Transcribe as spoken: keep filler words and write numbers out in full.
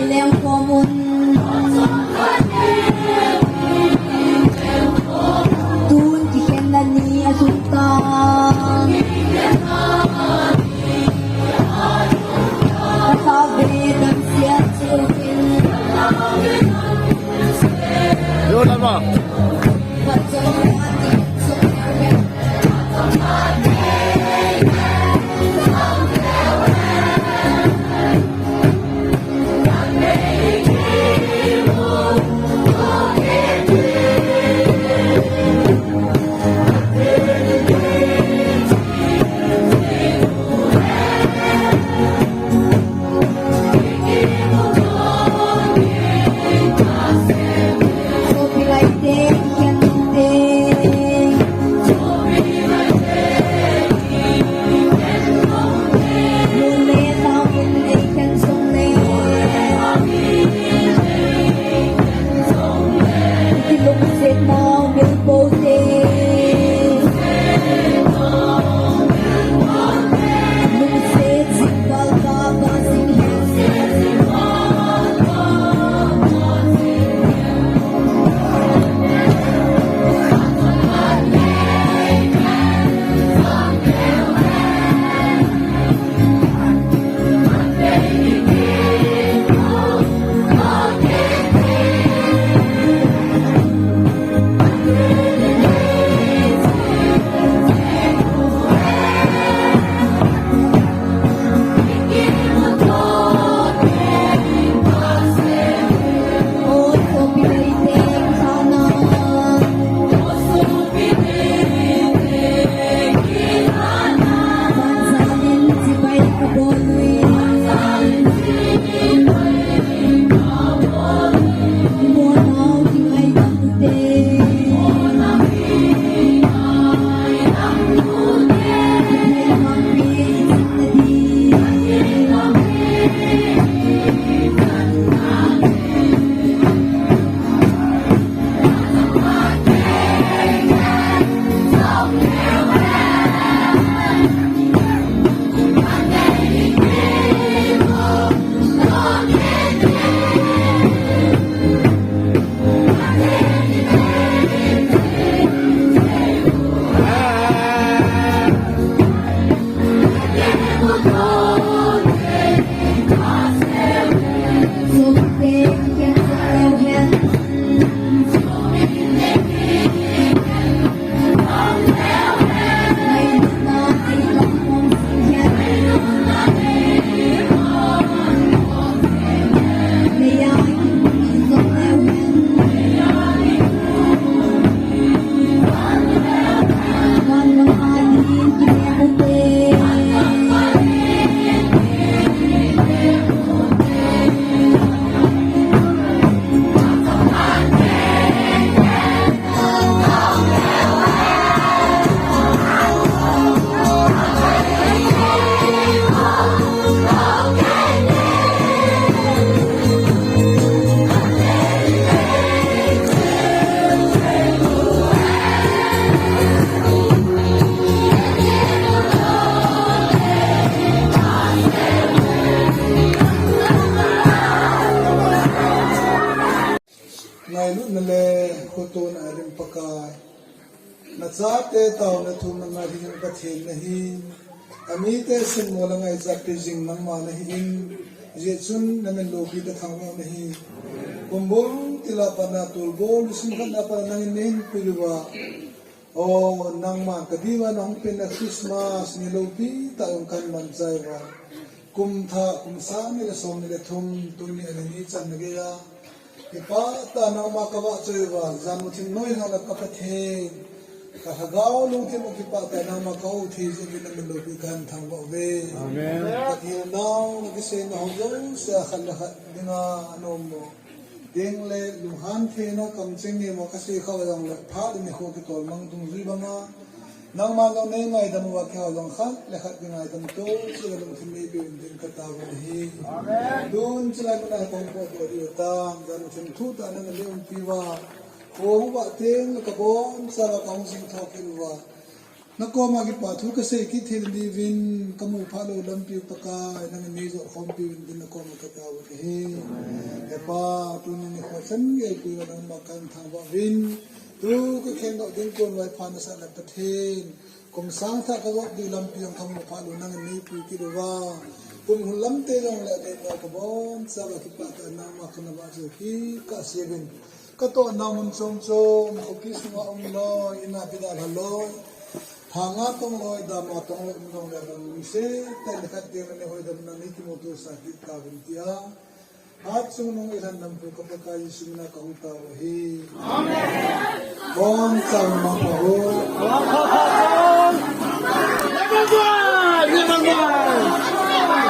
Leng khomun tun kikhenna ni a tung ta. Ka ta ve dam siat chu kin. Yo, lama. Ngailutna le khotona a lim Pakai. Nachate taona thumna ngai ding Pathen nahi. Amite simmo le ngaichat pi jing nangma nahi in. Hijeh chun namin loupi kathangvah nahi. Kum bul tila pat a tulbol, nisim khat a pat a nangin nahin puiluva. O, nangma kadiuva nahung penna Christmas ni loupi tah jong kahin mangchai uva. Kum thah, kum sang ni le som ni le thum, tuni ani ni channa geiya. Kipah tah a nangma kavahchoi uva, jan u thim noi jong le ka Pathen. Ka lhagao lungthim u kipah tah a nangma kahou thei jeh uvin namin loupi kahin thangvah uve. Amen. Ka thil nau, ka kisei nau jouse a khat le khat dinga anom mo. Ding le lunghan theina kamcheng ni mo kasei kha uva jong le phat ni kho kitol mang dungjui banga. Nangma jong nei ngaidam uva keiho jong khat le khat kingaidam to, chule lungthim nei peuvin tin katao u ahi. Amen. Tun chulai muna kong potdoh diu tan, jan u thim thu tah a nana umpi uva. Kong uva teng le kabonchauva kahung jing thou kit uva. Nakoma kipa thu kasei kit thei diuvin, kamu phalou lampi Pakai, nangin neijot khompi uvin tin nakoma katao u ahi. He Pa, tuni nikho chan gei pui uva nangma kathangvah uvin. Tu kakhendoh ding kon vaipha nasah le Pathen. Kum sang thah kajot diu lampi jong kamu phalou nangin neipui kit uva. Kum hun lamte jongle neina kabonchauva kipah tah in nangma kanavah jou kit kaseuvin. Katohna mun chom chom, khopi sunga umlou, ina bida lhalou. Thanga tonglou, dama tonglou, umlou le lungset tah in khat teng le hoidamna nei kimuto sah kit tauvin tia. Hatchungnung eilhahsampu ka Pakai Jesu mina kahung tao u ahi. Amen. Bonchauva mangpha ho.